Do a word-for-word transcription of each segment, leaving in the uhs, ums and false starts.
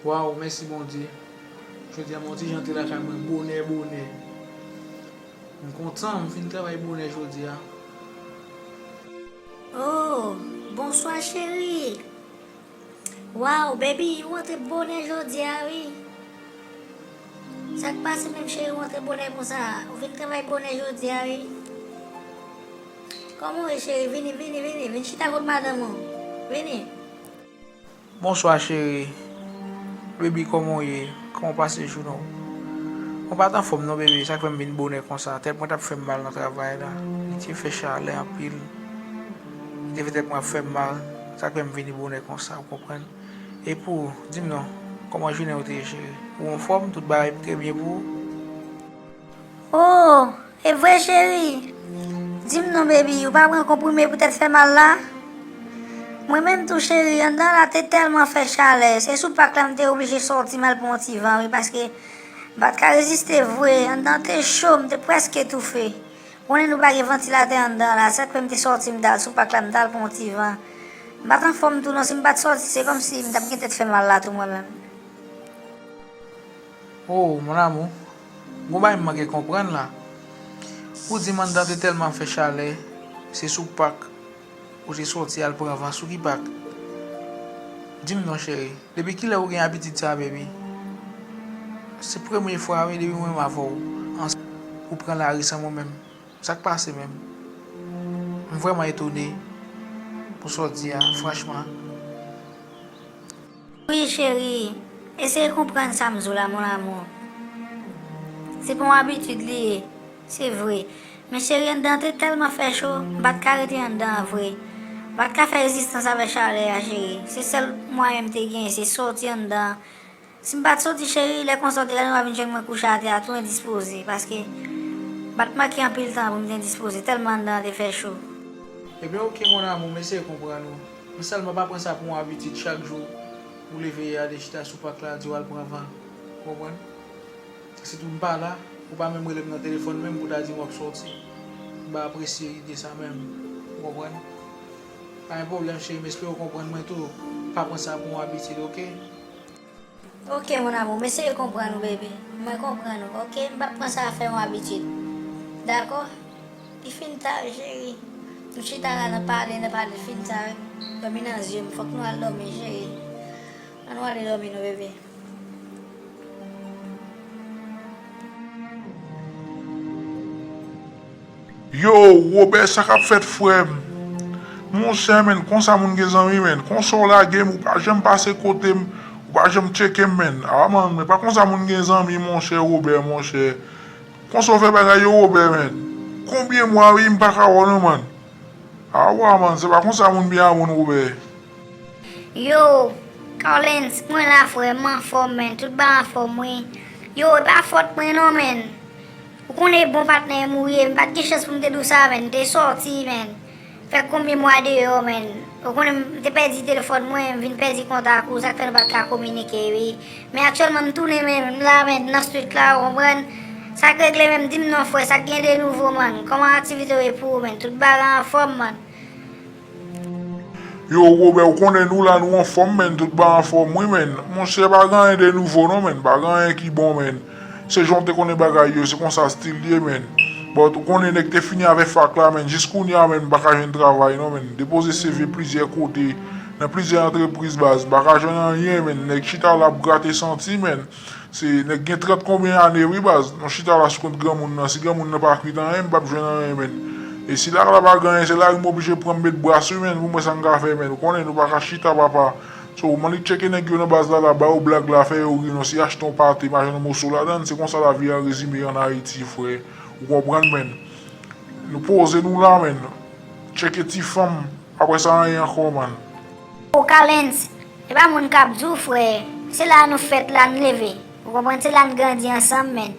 Waw, mèsi Bondye. Jodi a m yon ti jan te lakay mwen bonè, bonè. M kontan, m fin travay bonè jodi a. Oh, bonswa cheri. Waw, baby, ou antre bonè jodi a wi. Sa k pase menm cheri, ou antre bonè konsa? Ou vin travay bonè jodi a wi. Kòman w ye cheri? Vini, vini, vini. Vin chita kot madanm ou. Vini. Bonswa cheri. Baby, kòman w ye? Kòman w pase jounen w? Mwen pa t anfòm non baby, sa k fè m vin bonè konsa. Tèt mwen t ap fè m mal nan travay la. Li te fè chalè anpil. Li te fè tèt mwen ap fè m mal. Sa k fè m vini bonè konsa, ou konprann? E pou ou, di m non, kòman jounen w te ye cheri? Ou anfòm? Tout bagay te byen pou ou? Oh, e vre cheri? Di m non baby, ou pa pran konprime pou tèt fè mal la? Mwen menm tou cheri, anndan la te tèlman fè chalè, se sou pak la m te oblije sòti m al pran yon ti van wi, paske m pa t ka reziste vre, anndan te cho, m te prèske toufe. Ou konnen nou pa gen vantilatè anndan la, sa k fè m te sòti m t al sou pak la, m t al pran yon ti van. M pa t anfòm tou non, si m pa t sòti se kòmsi m t ap gen tèt fè mal la tou mwen menm. Oh, mon amour, gon bagay m manke konprann la. Ou di m anndan te tèlman fè chalè, se sou pak ou te sòti al pran van, sou ki pak? Di m non cheri, depi kilè ou gen abitid sa baby? Se premye fwa wi depi mwen menm avè w ansanm ou pran lari san mwen menm. Sa k pase menm? M vrèman etone pou sa w di a, franchman. Wi cheri, eseye konprann sa m di w la mon amour. Se pa yon abitid li ye, se vre. Men cheri, anndan te tèlman fè cho, m pa t ka rete anndan an vre. M pa t ka fè rezistans avèk chalè a cheri. Se sèl mwayen m te genyen, se sòti anndan an. Si m pa t sòti cheri, lè konsa w te gade m ap vin jwenn mwen kouche atè a tou endispoze, paske m pa t manke anpil tan pou m te endispoze, tèlman anndan an te fè cho. Ebyen oke mon amour, m eseye konprann ou. Men sèlman pa pran sa pou yon abitid chak jou ou leve ale chita sou pak la di w al pran van. Ou konprann? Sitou m pa la, ou pa menm rele m nan telefòn menm pou w ta di m w ap sòti. M pa apresye ide sa menm. Ou konprann? Pa gen pwoblèm cheri, m espere w konprann mwen tou. Pa pran sa pou yon abitid, oke? Oke mon amour, m eseye konprann ou baby. Mwen konprann ou, oke? M p ap pran sa fè yon abitid. Dakò? Li fin ta wi cheri. Nou chita la n ap pale, n ap pale, fin ta wi. Dòmi nan zye m, fòk nou al dòmi cheri. Ann nou ale dòmi non bebe. Yo, Wobè, sa k ap fèt frè m? Monchè, menn, konsa moun gen zanmi, menn. Konsa w lage m, ou pa janm pase kote m, ou pa janm tcheke m, menn. A, mann, men pa konsa moun gen zanmi, monchè, Wobè, monchè. Konsa w fè bagay yo, Wobè, menn. Konbyen mwa, wi, m pa ka wè w non, mann. A, wa, mann, se pa konsa moun byen a moun, Wobè. Yo, Carlens, mwen la frè, m anfòm, menn. Tout bagay anfòm, wi. Yo, e pa fòt mwen non, menn. Ou konnen bon patnè m ou ye, m pa t gen chans pou m te di w sa, menn. M te sòti, menn. Fè konbyen mwa deyò, menn. Ou konnen m te pèdi telefòn mwen, m vin pèdi kontak ou, sa k fè nou pa t ka kominike, wi. Men aktyèlman m tounen, menn, m la, menn, nan street la, ou konprann? Sa k regle menm, di m non, frè, sa k gen de nouvo, mann? Kòman aktivite yo ye pou ou, menn? Tout bagay anfòm, mann? Yo, Wobè, ou konnen nou la, nou anfòm, menn, tout bagay anfòm, wi, menn. Monchè, pa gen anyen de nouvo, non, menn, pa gen anyen ki bon, menn. Se jan w te konnen bagay yo, se konsa stil li ye, menn. But, ou konnen nèg te fini avèk fak la, menn, jis kounye a, menn, m pa ka jwenn travay, non, menn. Depoze C V plizyè kote, nan plizyè antrepriz, baz, m pa ka jwenn anyen, menn. Nèg chita la ap grate santi, menn. Se nèg gen trant konbyen ane wi baz, nou chita la sou kont granmoun nan, si granmoun nan pa kwit anyen, m p ap jwenn anyen menn. E si laka la pa gen anyen, se lari m oblije pran m met bras wi menn, pou m wè sa m ka fè menn, ou konnen nou pa ka chita papa. So, m annik tcheke nèg yo nan baz la la, ba yo blag la, fè yo ri non, si achte yon pate, m a jwenn yon moso ladann, se konsa lavi an rezime an Ayiti frè, ou konprann menn. Nou poze nou la menn, tcheke ti fanm, apre sa anyen ankò mann. O Kalens, e pa moun k ap di w frè, se la nou fèt, la n leve. Ou konprann, se la n grandi ansanm, menn.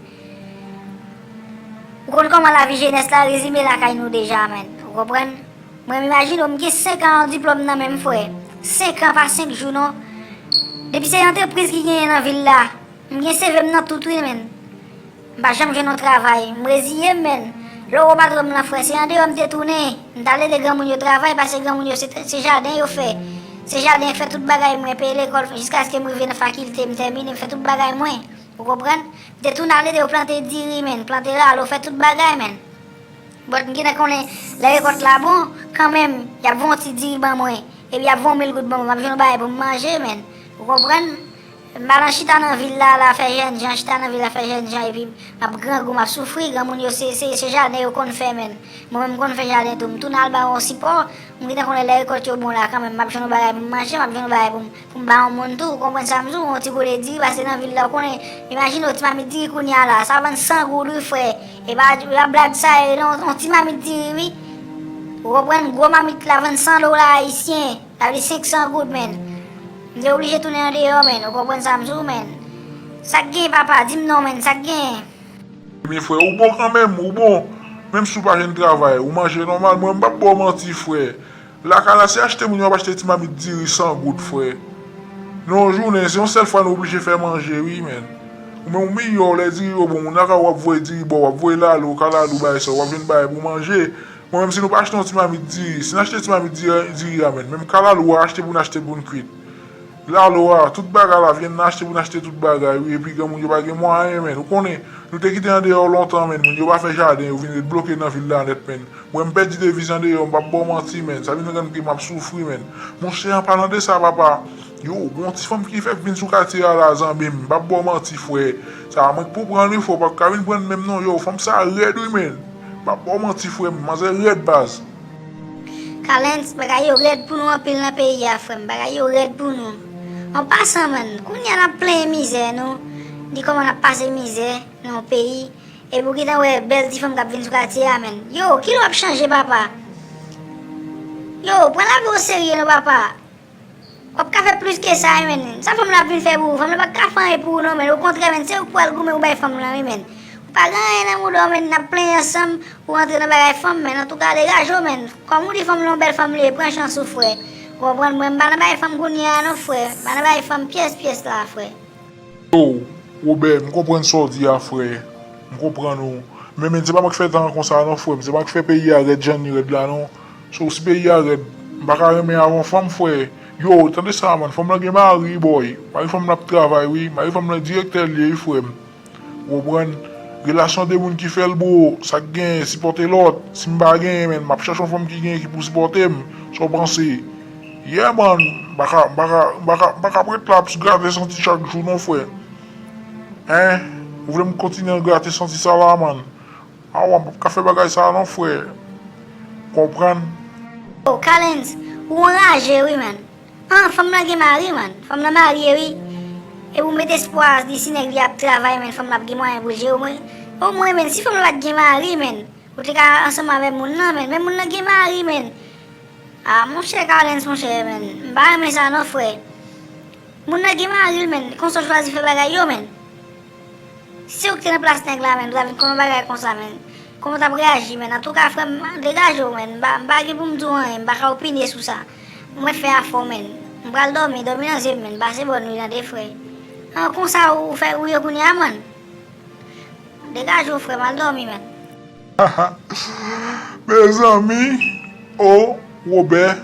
Ou konn kòman lavi jenès la rezime lakay nou deja, menn. Ou konprann? Mwen, m imajine w, m gen senk an an diplòm nan men m, frè. Senk an pa senk jou, non. Depi se antrepriz ki genyen nan vil la, m gen C V m nan tout, wi, menn. M pa janm jwenn yon travay. M reziye m, menn. Lè w wè patwon m lan, frè, se andeyò m te tounen. M t al ede granmoun yo travay, paske granmoun yo se, se jaden yo fè. Se jaden, fè tout bagay mwen, peye lekòl, jiskaske m rive nan fakilte, m tèmine, m fè tout bagay mwen. Ou konprann? M te tounen al ede yo plante diri, menn, plante lalo, fè tout bagay, menn. But m gentan konnen lè rekòt la bon, kanmenm, y ap voye yon ti diri ban mwen. Epi y ap voye yon mil goud ban mwen, m ap jwenn yon bagay pou m manje, menn. Ou konprann? M pa nan chita nan vil la, la fè jèn jan, chita nan vil la fè jèn jan, epi m ap grangou, m ap soufri, granmoun yo se, se, se jaden yo konn fè, menn. Mwen menm m konn fè jaden tou, m tounen al ba yo yon sipò, m gentan konnen lè rekòt yo bon la kanmenm, m ap jwenn yon bagay pou m manje, m ap jwenn yon bagay pou m, pou m ba yon moun tou, ou konprann sa m di w, yon ti kote diri, paske nan vil la, ou konnen, imajine w, ti mamit diri kounye a la, sa vann san goud wi, frè. E pa, e pa blag sa ye non, yon ti mamit diri wi. Ou konprann, gwo mamit la vann san dola ayisyen. Sa vle senk san goud, menn. M te oblije tounen andeyò, menn. Ou konprann sa m di w, menn? Sa k gen, papa? Di m non, menn. Sa k gen? Men frè, ou bon kanmenm, ou bon. Menm si w pa jwenn travay, ou manje nòmal. Mwen, m p ap ba w manti, frè. Lakay la, se achte moun yo ap achte ti mamit diri san goud, frè. Nan yon jounen, se yon sèl fwa nou oblije fè manje, wi, menn. Ou menm, ou miyò, lè diri yo bon, moun lakay ou ap voye diri ba w, ap voye lalo, kalalou, bagay sa, w ap jwenn bagay pou manje. Mwen menm, si nou pa achte yon ti mamit diri, si n achte ti mamit diri, diri a, menn, menm kalalou a achte pou n achte pou n kwit. Lalo a, tout bagay la, vyann nan achte pou n achte tout bagay, wi, epi granmoun yo pa gen mwayen, menn. Ou konnen, nou te kite andeyò lontan, menn, moun yo pa fè jaden, yo vin ret bloke nan vil la nèt, menn. Mwen, m pèdi deviz andeyò, m p ap ba w manti, menn. Sa vin rann ke m ap soufri, menn. Monchè, an palan de sa, papa, yo, gon ti fanm ki fèk vin sou katye a la, zanmi m, m p ap ba w manti, frè. Sa, mwen k pou pran li, frè, w p ap ka vin pran l menm, non, yo, fanm sa rèd, wi, menn. M p ap ba w manti, frè m, manzè rèd, baz. Kalens, bagay yo rèd pou nou anpil nan peyi a, frè m. Bagay yo rèd pou nou. An pasan, man, kounye a n ap plenyen mizè nou. Di kòman n ap pase mizè nan yon peyi. Epi w gentan wè bèl ti fanm k ap vin sou katye a, man. Yo, kilè w ap chanje, papa? Yo, pran lavi w oserye non, papa. W ap ka fè plis ke sa, wi, menn. Sa fanm lan ap vin fè pou ou? Fanm lan pa ka fè anyen pou ou non, menn. Okontrè, menn, se ou k pral goumen pou bay fanm lan, wi, menn. Ou pa gen anyen nan mouda w, menn. N ap plenyen ansanm, ou rantre nan bagay fanm, menn. Antouka, degaje w, menn. Kòm ou di fanm lan yon bèl fanm li ye, pran chans ou, frè. Ou konprann? Mwen, m pa nan bagay fanm kounye a non, frè. M pa nan bagay fanm pyès, pyès la, frè. Yo, Wobè, m konprann sa w di a, frè. M konprann ou. Men, men, se pa mwen k fè tan an konsa non, frè m. Se pa mwen k fè peyi a rèd jan li rèd la non. So, si peyi a rèd, m pa ka renmen avè yon fanm, frè. Yo, tande sa, man. Fanm lan gen mari, bòy. Mari fanm lan ap travay, wi. Mari fanm lan direktè l ye, wi, frè m. Ou konprann? Relasyon de moun ki fè l, bro. Sa k genyen, sipòte lòt. Si m pa genyen, men, m ap chèche yon fanm ki genyen ki pou sipòte m. Sa w panse? Yeah, man, m pa ka, m pa ka, m pa ka, m pa ka ap ret la ap grate santi chak jou non, frè. Hein? Ou vle m kontinye grate santi sa la, man? Awa, m p ap ka fè bagay sa non, frè. Konprann? Oh, Kalens, ou anraje, wi, man. Ah, fanm lan gen mari, man. Fanm lan marye, wi. E ou met espwa di si nèg li ap travay, men fanm lan ap gen mwayen pou l jere w, men. Omwen, men, si fanm lan pa t gen mari, men. Ou te ka ansanm avè moun nan, men, men moun nan gen mari, men. Ah, monchè Kalens, monchè, men. M pa renmen sa non, frè. Moun nan gen mari l, men. Konsa w chwazi fè bagay yo, men. Si w te nan plas nèg la, men, ou ta vin konn yon bagay konsa, men. Kòman w t ap reyaji, men? Antouka, frè m, degaje w, men. M pa, m pa gen pou m di w anyen, m pa ka opine sou sa. Ou mèt fè afè w, men. M pral dòmi, dòmi nan zye m, men. Pase bòn nwi, tande, frè. Ah, konsa ou fè ou ye kounye a, man. Degaje w, frè m, al dòmi, man. Mezanmi, o, Wobè,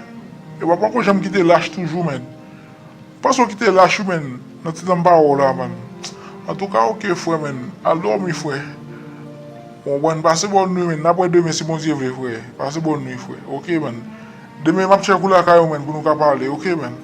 e w ap poko janm kite lach toujou, man. Panse w kite lach, wi, man, nan ti tan m pa wè w la, man. Antouka, oke, frè, man, al dòmi, frè. Bon, bon, pase bòn nwi, man. N ap wè demen, si Bondye vle, frè. Pase bòn nwi, frè. Oke, man. Demen, m ap tchèk ou lakay ou, man, pou nou ka pale. Oke, man.